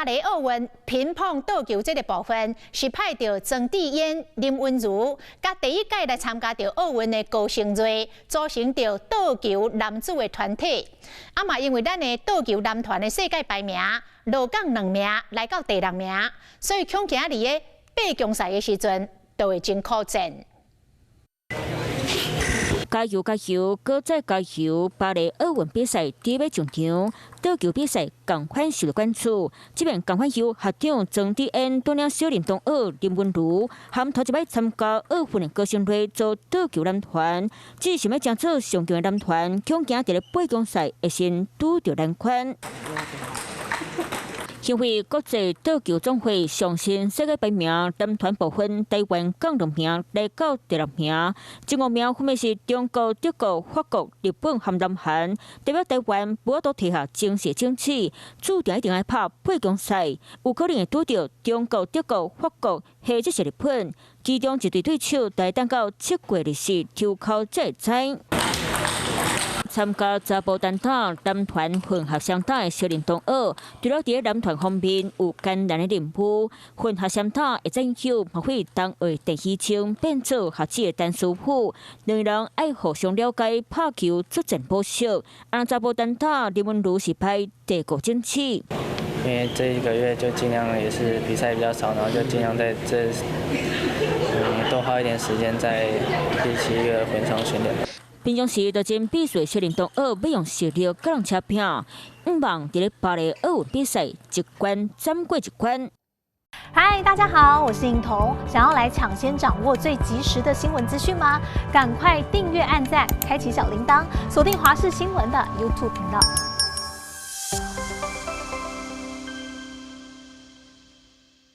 巴黎奧運乒乓桌球這个部分是派著莊智淵、林昀儒，佮第一屆來參加著奧運的高成睿，組成著桌球男子的團體。啊嘛，因為咱的桌球男團的世界排名落降兩名，來到第六名，所以恐驚佇咧八強賽的時陣就會真苦戰。加油加油，閣再加油！巴黎奧運比賽準備上場，桌球比賽仝款受到關注。這邊仝款由學長莊智淵帶領小林同學林昀儒，含頭一擺參加奧運的高成睿組桌球男團，只想欲爭做上強的男團，恐驚佇咧八強賽會先拄著難關。因為國際桌球總會上新世界排名男團部分，台灣降兩名來到第六名，前五名分別是中國、德國、法國、日本和南韓。代表台灣無法度提下正式種子，注定一定愛拍八強賽，有可能會拄著中國、德國、法國或者是日本，其中一隊對手，得等到7月24抽鬮才會知。參加查埔單打男團混合雙打的小林同學，除了佇男團方面有艱難的任務，混合雙打的戰友嘛會當為鄭希清變做學姊的陳師傅，兩人愛互相了解拍球作戰模式。啊，查埔單打林昀儒是排第五種子。因為這一個月就盡量也是比賽比較少，然後就盡量在這多花一點時間在練習一個混雙訓練。平常時就真比賽，小林同學欲用實力佮人車拼，向望佇咧巴黎奧運比賽一關斬過一關。嗨，大家好，我是穎彤，想要來搶先掌握最及時的新聞資訊嗎？趕快訂閱、按讚、開啟小鈴鐺，鎖定華視新聞的 YouTube 頻道。